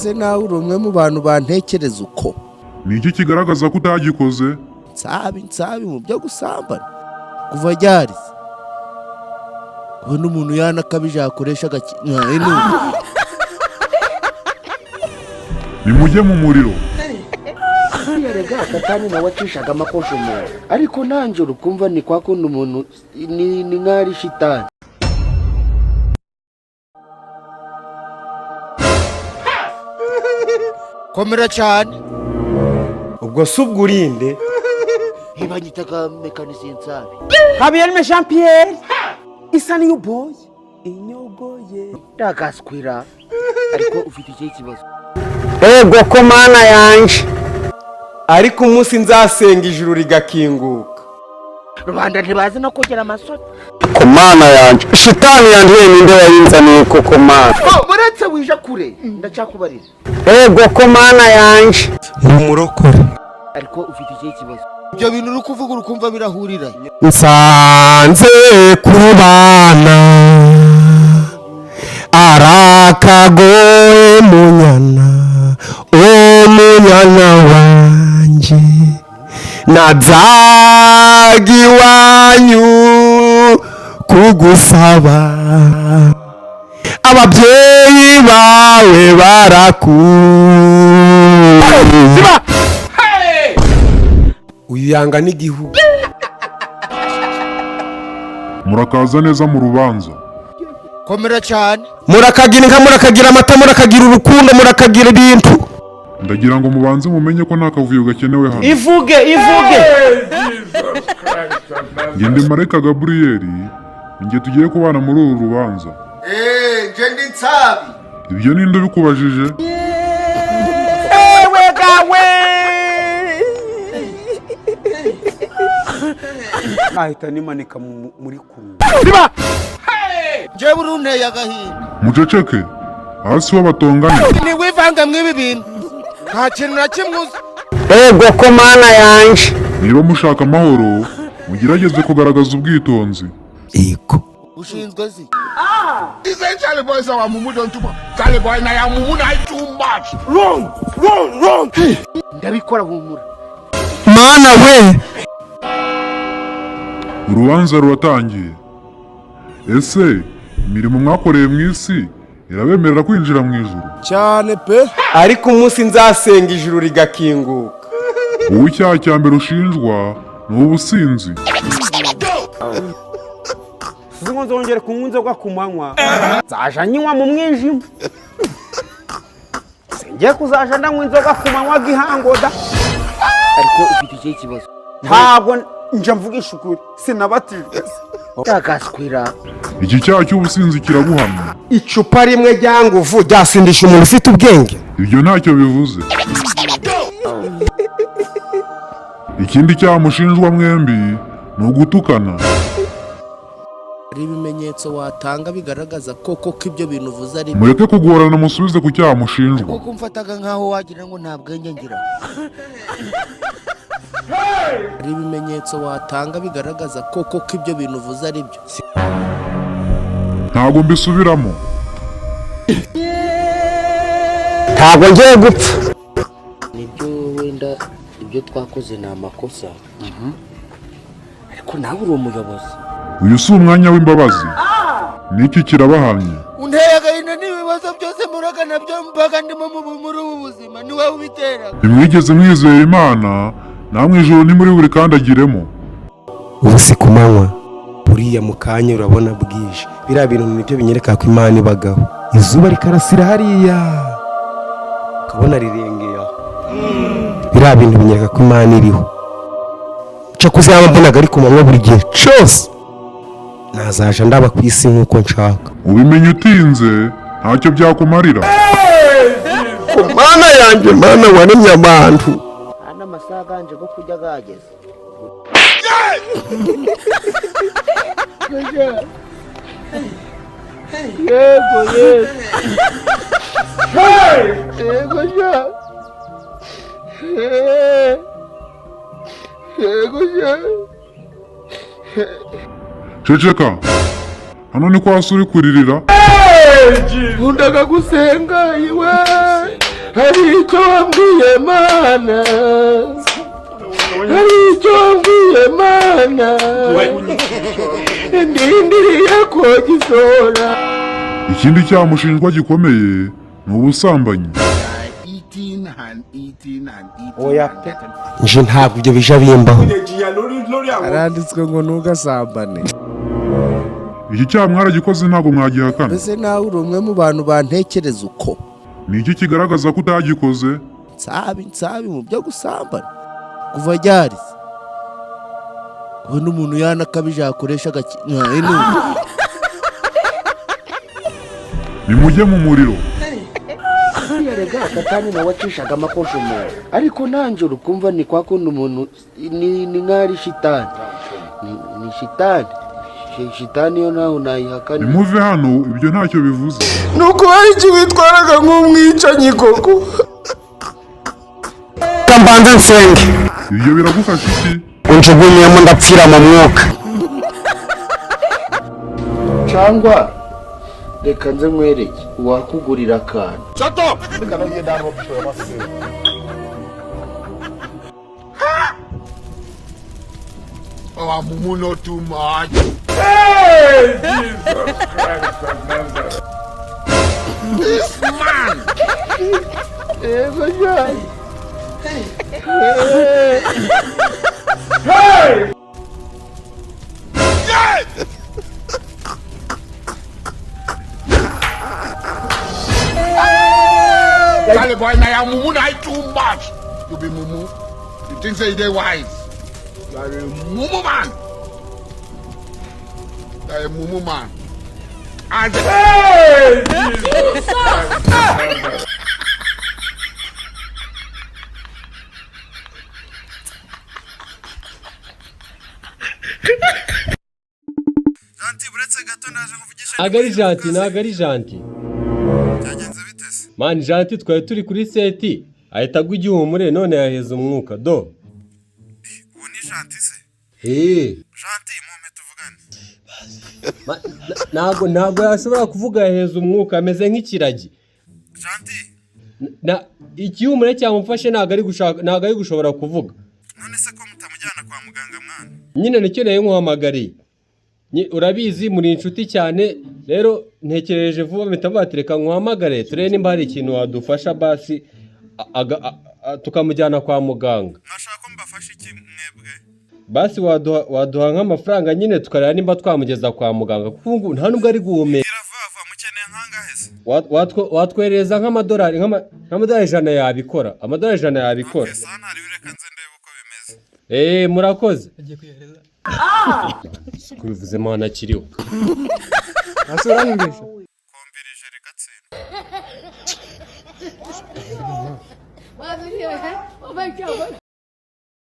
Ese nawe uri umwe mu bantu bantekereza uko? Ni iki kigaragaza ko utagikoze? Nsabi, nsabi mu byo gusambana kuva ryari se? Kubona umuntu yanakabije yakoresha agakino. Nimujye mu muriro. Erega Satani nawe acishaga amakosha umuntu, ariko nanjye urukumva ni kwa kundi umuntu ni nk'ari shitani. Komera cyane. Ubwo si ubwo urinde? Ntibanyitaga mekanisiye Nsabi. Habiyaremye Jean Pierre isa niyo boy inyogoye. Ndagaswira, ariko ufite ikihe kibazo? Ego ko Mana yanje, ariko umunsi nzasenga ijuru rigakinguka. Rubanda ntibazi no kugera amasoni. Ku Mana yanje, shitani yandiye, ninde wayinzaniye koko Mana? Uretse wija kure, ndacyakubarira. Ego ko Mana yanje, ni umurokore. Ariko ufite ikihe kibazo? Ibyo bintu uri kuvuga urukumva birahurira? Nsanze kubana arakagoye munyana, umunyana wanjye, nazaga iwanyu kugusaba, ababyeyi bawe baraku. Uyu yanga n'igihugu. Murakaza neza mu rubanza. Komera cyane. Murakagira inka, murakagira amata, murakagira urukundo, murakagira ibintu. Ndagira ngo mubanze mumenye ko nta kavuyo gakenewe hano. Ivuge, ivuge. Njye ndi Marayika Gaburiyeli, njye tugiye kubana muri uru rubanza. Eee, nje ndi Nsabi. Ibyo ninde ubikubajije? Ewe gawe, ahita nimanika muri kuru. Njyewe urunteye agahinda. Muceceke hasi w'abatongane. Ntiwivange mw'ibi bintu, nta kintu na kimwe uzi. Ego ko Mana yanje. Niba mushaka amahoro, mugerageze kugaragaza ubwitonzi. Ego. Ushinzwe si? Charlie boy say our mumu don too much. Charlie boy na your mumu na too much. Ndabikora, humura. Mana we. Urubanza ruratangiye. Ese imirimo mwakoreye mu isi irabemerera kwinjira mu ijuru? Cyane pe. Ariko umunsi nzasenga ijuru rigakinguka. Wowe, icyaha cya mbere ushinjwa ni ubusinzi. Sinzi ngo nzongere kunywa inzoga ku manywa, nzaja nyinywa mu mwijima. Singiye kuzaja ndanywa inzoga ku manywa gihango da. Ariko ufite ikihe kibazo? Ntabwo nja mvugisha ukuri, sinabatijwe. Ndagaswira. Iki cyaha cy'ubusinzi kiraguhamya. Icupa rimwe rya nguvu ryasindisha umuntu ufite ubwenge. Ibyo ntacyo bivuze. Ikindi cyaha mushinjwa mwembi ni ugutukana. Hari ibimenyetso watanga bigaragaza koko ko ibyo bintu uvuze ari byo? Mureke kugorana, musubize ku cyaha mushinjwa. Kuko umfataga nk'aho wagira ngo nta bwenge ngira. Hari ibimenyetso watanga bigaragaza koko ko ibyo bintu uvuze ari byo? Ntabwo mbisubiramo. Ntabwo ngiye gupfa. Nibyo, wenda ibyo twakoze ni amakosa, ariko nawe uri umuyobozi. Uyu si umwanya w'imbabazi, n'iki kirabahamye. Unteye agahinda n'ibibazo byose muraga nabyo mbaga ndimo muri ubu buzima, ni wowe ubitera. Ntimwigeze mwizera Imana, namwe ijuru ntimuri burikandagiremo. Ubu si ku manywa, buriya mu kanya urabona bwije. Biriya bintu nibyo binyereka ko Imana ibagaho. Izuba rikarasira hariya, ukabona rirengeye aho. Biriya bintu binyereka ko Imana iriho. Cyakoze yaba mbonaga ari ku manywa buri gihe cyose, nazaja ndaba ku isi nk'uko nshaka. Ubimenye utinze, ntacyo byakumarira. Ku Mana yanjye, Mana waremye abantu. Nta n'amasaha aganje go kurya gageze. Yego, yego, yego sha, yego sha. Ceceka, hano ni kwa so uri kuririra. Nkundaga gusenga iwe. Hari icyo wambwiye Mana, hari icyo wambwiye Mana, ndindiriye ko gisora. Ikindi cyaha mushinjwa gikomeye ni ubusambanyi. Eating and eating and eating. Oya and pe. getting Nje ntabwo ibyo bija bimbaho. Aranditswe ngo ntugasambane. Iki cyaha mwaragikoze, ntabwo mwagihakana. Mbese nawe uri umwe mu bantu bantekereza uko? Ni iki kigaragaza ko utagikoze? Nsabi, nsabi mu byo gusambana. Kuva ryari se? Kubona umuntu yanakabije yakoresha agaki. Nimujye mu muriro. Rega satani nawe acishaga amakosha umuntu, ariko nanjye urukumva ni kwa kundi umuntu ni nk'ari shitani, ni shitani. Shitani yo nawe nayihakana. Nimuve hano, ibyo ntacyo bivuze. Ni ukubera iki witwaraga nk'umwicanyi koko? Mbanze nsenge. Ibyo biragufasha iki? Unjugunyemo ndapfira mu mwuka. Cyangwa reka nze nkwereke uwakugurira akantu. Shut up! Our mumu not too much. This man! Yego cyane. Charlie boy, now your mumu na too much. You be mumu. You think say you dey wise? You are a mumu man. You are a mumu man. And Ntabwo ari Janti, ntabwo ari Janti. Man, Janti twari turi kuri set, ahita agwa igihumure none yaheze umwuka do. Uwo ni Janti se? Eh. Janti, mumpe tuvugane. Ntabwo yashobora kuvuga, yaheze umwuka, ameze nk'ikiragi. Janti. Na igihumure cyamufashe, ntabwo ari gushaka, ntabwo ari gushobora kuvuga. None se ko mutamujyana kwa muganga, mwana? Nyine nicyo nari nkuhamagariye. Urabizi muri inshuti cyane, rero ntekereje vuba mpita mvuga reka nkuhamagare turebe nimba hari ikintu wadufasha, basi tukamujyana kwa muganga. Mwashaka ko mbafasha iki mwebwe? Basi waduha nk'amafaranga nyine, tukareba nimba twamugeza kwa muganga, kuko ubu ngubu nta nubwo ari guhumeka. Gira vuba vuba, mukeneye nkangahe se? Watwoherereza nk'amadolari 100 yabikora, amadolari 100 yabikora. Okay, sawa, ntari, reka nze ndebe uko bimeze. Eee, murakoze. Kubivuze mana akiriho. Ese uranyumvisha? Kombirije rigatsinda.